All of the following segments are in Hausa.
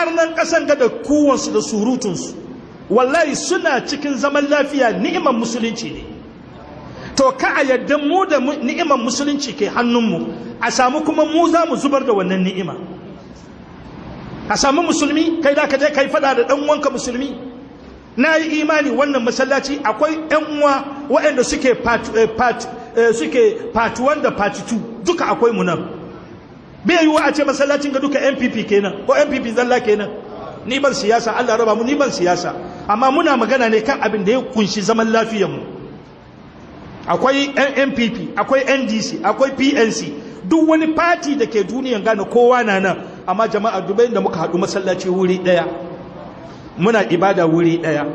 Arnan ƙasan ga da kuwansu da surutunsu, wallahi suna cikin zaman lafiya, ni'imar musulunci ne. To ka a yadda mu da ni'imar musulunci ke hannunmu, a samu kuma mu za mu zubar da wannan ni'ima. A samu musulmi kai da ka je kai fada da dan uwanka musulmi. Na yi imani wannan masallaci akwai yan uwa waɗanda suke part, part, suke part 1 da part 2, duka akwai mu nan. Bai yiwuwa a ce masallacin ga duka NPP kenan ko NPP zalla kenan. Ni ban siyasa, Allah raba mu, ni ban siyasa, amma muna magana ne kan abin da ya kunshi zaman lafiyar mu. Akwai NPP, akwai NDC, akwai PNC, duk wani party da ke duniyan gane kowa na nan. Amma jama'a, dubai da muka haɗu masallaci wuri ɗaya, muna ibada wuri ɗaya.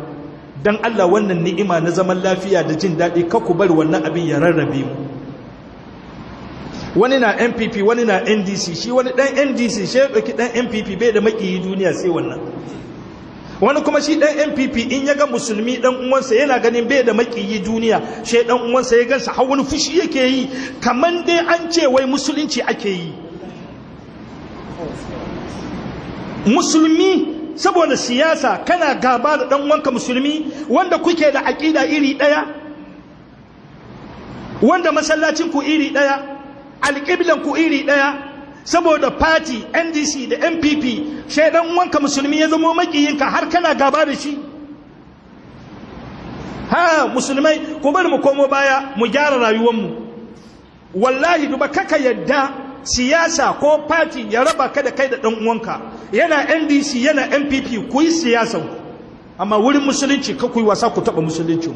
Don Allah, wannan ni'ima na zaman lafiya da jin daɗi, ka ku bari wannan abin ya rarrabe mu. Wani na NPP, wani na NDC, shi wani ɗan NDC shi ya ɗauki ɗan NPP bai da makiyi duniya sai wannan. Wani kuma shi ɗan NPP, in ya ga musulmi ɗan uwansa, yana ganin bai da makiyi duniya shi ɗan uwansa. Ya gansa, har wani fushi yake yi, kamar dai an ce wai musulunci ake yi. Musulmi saboda siyasa kana gaba da ɗan uwanka musulmi wanda kuke da aƙida iri ɗaya, wanda masallacin ku iri ɗaya, alƙiblan ku iri ɗaya. Saboda party NDC da NPP, sai dan uwanka musulmi ya zama makiyinka, har kana gaba da shi. Ha, musulmai, ku bari mu komo baya mu gyara rayuwarmu. Wallahi duba, kaka yadda siyasa ko party ya raba ka da kai da dan uwanka. Yana NDC, yana NPP, ku yi siyasan, amma wurin musulunci ka ku yi wasa ku taba musulunci.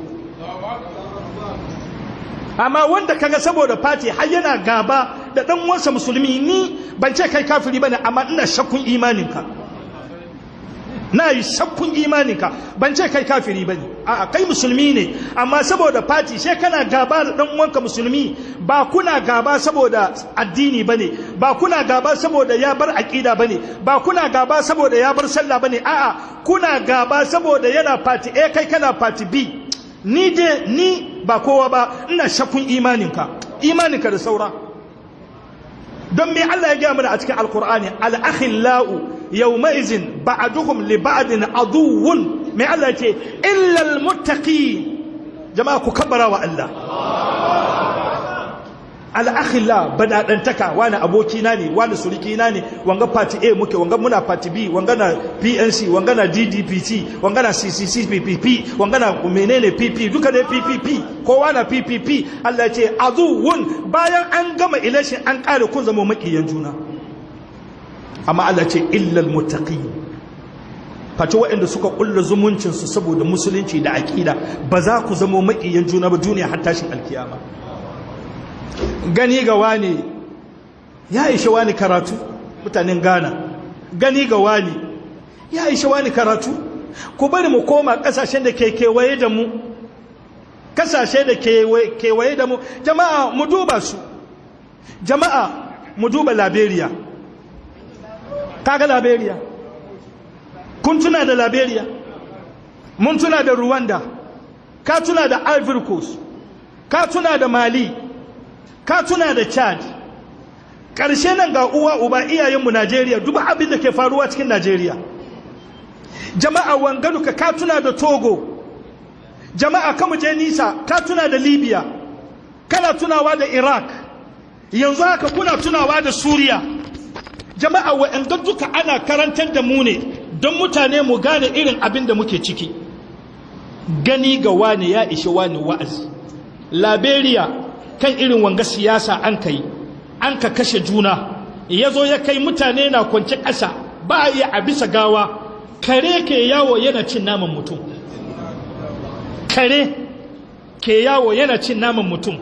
Amma wanda kaga saboda party har yana gaba da dan uwansa musulmi, ni ban ce kai kafiri bane, amma ina shakkun imaninka. Na yi shakkun imaninka. Ban ce kai kafiri bane, a'a, kai musulmi ne. Amma saboda party sai kana gaba da dan uwanka musulmi. Ba kuna gaba saboda addini bane, ba kuna gaba saboda ya bar aqida bane, ba kuna gaba saboda ya bar sallah bane. A'a, kuna gaba saboda yana party A, kai kana party B. Ni dai, ni ba kowa ba, ina shakkun imaninka. Imaninka da saura. Don me Allah ya gaya mana a cikin Alkur'ani? Al-akhillau yawma'izin ba'duhum li ba'din aduwwun. Me Allah ya ce? Illa al-muttaqin. Jama'a, ku kabbara wa Allah. Al-akhilla, badadantaka, wani abokina ne, wani surikina ne, wanga party A muke, wanga muna party B, wanga na PNC, wanga na DDPT, wanga na CCCPP, wanga na menene PP, duka dai PPP, kowa na PPP. Allah ya ce aduwwun. Bayan an gama election, an kare, kun zama makiyan juna. Amma Allah ce illal muttaqin, face waɗanda suka kulla zumuncin su saboda musulunci da aqida, ba za ku zama makiyan juna ba duniya har tashin alkiyama. Gani ga wani ya ishe wani karatu. Mutanen Ghana, gani ga wani ya ishe wani karatu. Ku bari mu koma kasashen da ke kewaye da mu, kasashe da kewaye da mu. Jama'a, mu duba su. Jama'a, mu duba Liberia. Kaga Liberia, kun tuna da Liberia, mun tuna da Rwanda, ka tuna da Ivory Coast, ka tuna da Mali, ka tuna da Chad. Ƙarshe nan ga uwa uba, iyayenmu Najeriya. Duba abin da ke faruwa cikin Najeriya, jama'a. Wangaduka, ka tuna da Togo. Jama'a, kamu je nisa, ka tuna da Libya, kana tunawa da Iraq, yanzu haka kuna tunawa da Suriya. Jama'a, wa'anga duka ana karantar da mu ne don mutane mu gane irin abin da muke ciki. Gani ga wani ya ishe wani wa'azi. Liberia, kan irin wanga siyasa an kai an ka kashe juna, ya zo ya kai mutane na kwance ƙasa, ba a iya a bisa gawa, kare ke yawo yana cin naman mutum. Kare ke yawo yana cin naman mutum,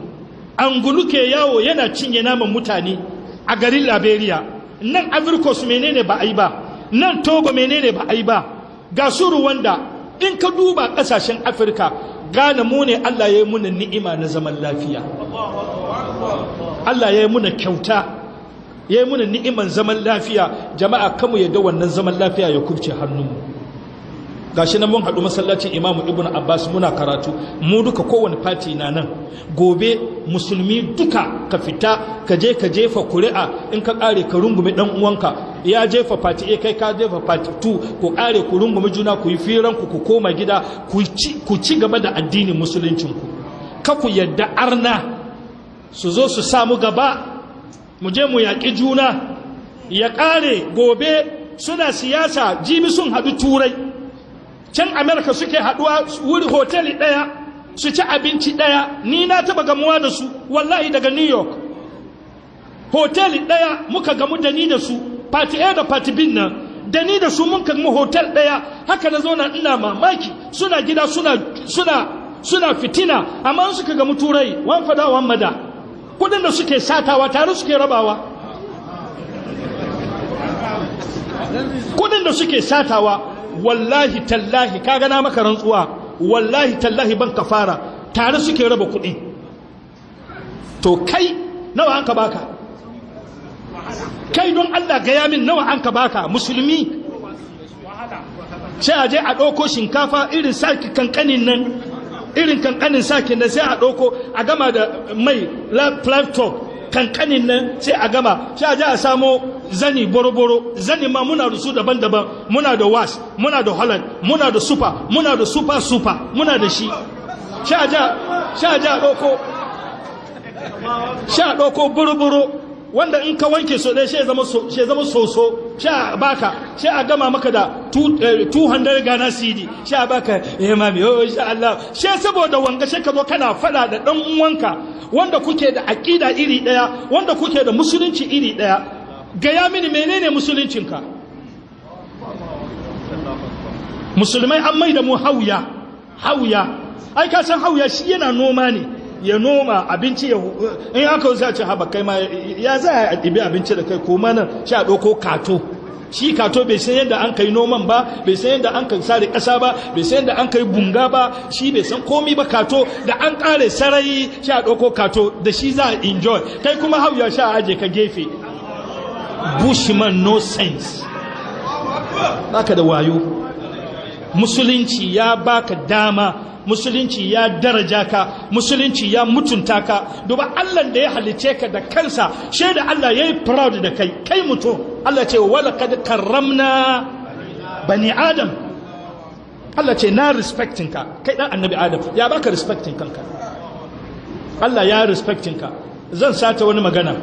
angulu ke yawo yana cinye naman mutane a garin Liberia. Nan Ivory Coast, menene ba a yi ba? Nan Togo, menene ba a yi ba? Ga su Rwanda. In ka duba kasashen Afirka, gane mu ne Allah ya yi muna ni'ima na zaman lafiya. Allah ya yi muna kyauta, ya yi muna ni'iman zaman lafiya. Jama'a, kamu yadda wannan zaman lafiya ya kubce hannunmu. Gashi nan mun haɗu masallacin Imamu Ibn Abbas muna karatu, mu duka, kowane party na nan. Gobe musulmi duka ka fita ka je ka jefa kuri'a. In ka ƙare, ka rungume ɗan uwanka. Ya jefa party A, kai ka jefa party 2. Ku kare, ku rungumi juna, ku yi firan ku, ku koma gida, ku ci gaba da addinin musuluncin ku. Ka ku yadda arna su zo su samu gaba, mu je mu yaƙi juna. Ya ƙare, gobe suna siyasa, jibi sun haɗu Turai, can Amerika suke haɗuwa wuri hotel ɗaya su ci abinci ɗaya. Ni na taɓa gamuwa da su, wallahi, daga New York, hotel ɗaya muka gamu da ni da su, party A da party B nan. Da ni da su mun gamu hotel ɗaya. Haka na zauna ina mamaki, suna gida suna fitina, amma suka gamu Turai, wan fada wan mada. Kudin da suke satawa tare suke rabawa. Kudin da suke satawa, wallahi tallahi, ka gana maka rantsuwa, wallahi tallahi, ban kafara, tare suke raba kudi. To kai, nawa an ka baka? Kai, don Allah gaya min, nawa an ka baka, musulmi? Sai a je a ɗauko shinkafa irin saki kankanin nan, irin kankanin sakin nan, sai a ɗauko a gama da mai laptop kankanin nan, sai a gama, sai a je a samo zani boro-boro. Zani ma muna da su daban-daban: muna da was, muna da Holland, muna da super, muna da super super, muna da shi. Sai a je a ɗauko, sai a ɗauko boro-boro wanda in ka wanke so ɗaya sai zama soso, sai a baka, sai a gama maka da 200 Ghana cedi, sai a baka. Eh mami, oh insha Allah. Sai saboda wanga sai ka zo kana fada da dan uwanka wanda kuke da aqida iri daya, wanda kuke da musulunci iri daya. Gaya mini, menene musuluncinka? Musulmai an mai da mu hauya hauya. Ai ka san hauya, shi yana noma ne, ya noma abinci, ya in aka zo a ce, "Haba kai ma, ya za a ɗibi abinci da kai? Koma nan." Shi a ɗauko kato. Shi kato bai san yadda an kai noman ba, bai san yadda an kai sare ƙasa ba, bai san yadda an kai bunga ba, shi bai san komi ba. Kato da an ƙare sarai, shi a ɗauko kato, da shi za a enjoy. Kai kuma hauya, sha aje ka gefe. Bushman, no sense, baka da wayo. Musulunci ya baka dama, musulunci ya daraja ka, musulunci ya mutunta ka. Duba Allah da ya halice ka da kansa, shaida Allah ya yi proud da kai, kai mutum. Allah ce, "Wala kad karramna bani Adam." Allah ce, "Na respecting ka, kai dan annabi Adam." Ya baka respecting kanka? Allah ya respecting ka. Zan sata wani magana.